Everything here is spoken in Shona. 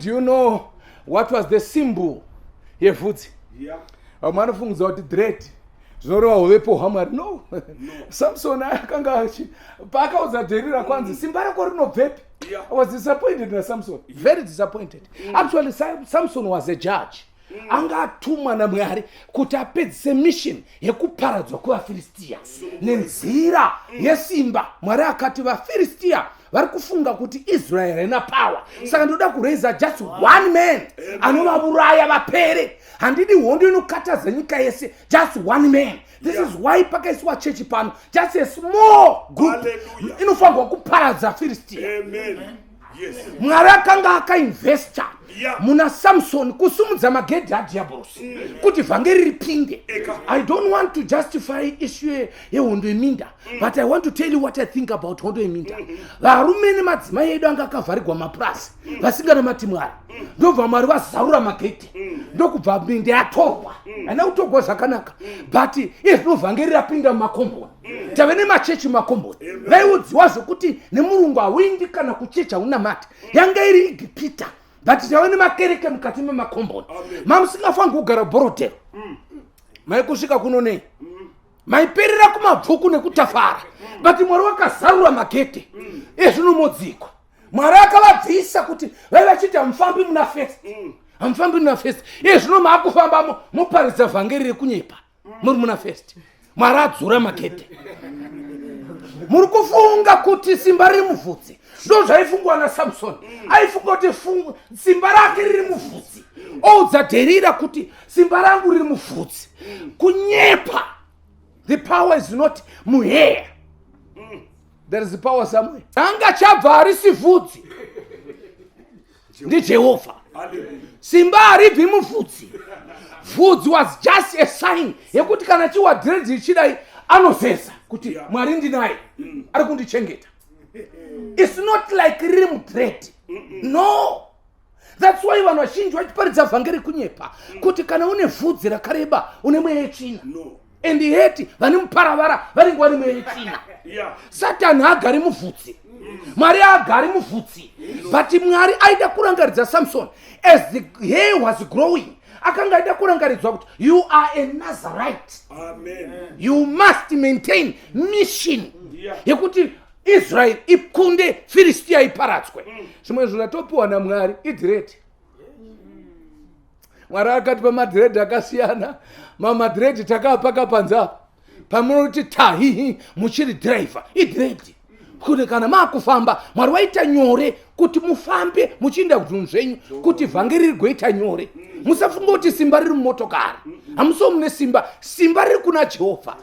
Do you know what was the symbol yevhudzi? Yeah. Vamwe vanofungudza kuti dread zvinoreva huvepo hwaMwari. No. Samson akanga achi paakaudza Dherira kwanzi simba rako rinobvepi? Yeah. I was disappointed naSamson. Very disappointed. Actually Samson was a judge. Anga atumwa naMwari kuti apedzise mission yekuparadzwa kwevaFiristiya nenzira yesimba. Mwari akati vaFiristiya vari kufunga kuti Israel haina power, saka ndoda kuraisa just one man anovauraya vapere. Handidi hondo inokatadza nyika yese, just one man. This is why pakaiswa chechi pano, just a small group Hallelujah. inofanirwa kuparadza Firistiya. Amen. Yes. Mwari akanga akainvesta muna Samson kusumudza magedhi adhiabhorosi kuti vhangeri ripinde. Eka. I don't want to justify issue yehondo yeminda, but I want to tell you what I think about hondo yeminda. Varume nemadzimai edu anga akavharigwa mapurasi vasinganamati Mwari, ndobva Mwari vazarura magedhi, ndokubva minda yatorwa. Haina kutorwa zvakanaka, but izvino vhangeri rapinda mumakomboni, tave nemachechi mumakomboni. Vaiudziwa zvokuti nemurungu hauindi kana kuchechi, haunamati. Yanga iri Igipita, but tave nemakereke mukati memakomboni. Mamusingafaniri kugara Borrowdale, maikusvika kuno nei, maiperera kumabvuku nekutafara, but Mwari wakazarura magedhe ezvino modzikwa. Mwari akavabvisa kuti vai vachiti hamufambi muna First, hamufambi muna First. Iye zvino maakufambamo moparidza vhangeri rekunyepa muri muna First. Mwari adzura magedhe. Muri kufunga kuti simba riri muvhudzi. Ndo zvaifungwa naSamson. Aifunga kuti simba rake riri muvhudzi, oudza Dherira kuti simba rangu riri muvhudzi. Kunyepa. The power is not muhair. There is power somewhere. Anga chabva harisi vhudzi, ndiJehovha. Hallelujah. Simba haribvi muvhudzi. Vhudzi was just a sign yekuti kana chiwa dread ichidai anozeza kuti Mwari ndinaye, ari kundichengeta. It's not like riri mudread, no. That's why vanhu vazhinji vachiparidza vhangeri kunyepa kuti kana une vhudzi rakareba une mweya yetsvina. No. And yet vane muparavara vanenge vane mweya yetsvina. Satani haagari muvhudzi, Mwari haagari muvhudzi, but Mwari aida kurangaridza Samson as the hair was growing. Akanga aida kurangaridzwa kuti you are a Nazarite. Amen. You must maintain mission yekuti Israel ikunde Firistiya, iparadzwe. Zvimwe zvinhu zvatopiwa naMwari idread. Mwari akatipa madread akasiyana. Mamadread takaapaka panze apa pamunoti tahihi muchiri dhiraivha, idread kuti kana maakufamba Mwari waita nyore kuti mufambe muchiinda kuzvinhu zvenyu, kuti vhangeri rigoita nyore. Musafunga kuti simba riri mumotokari. Hamuso mune simba, simba riri kuna Jehovha.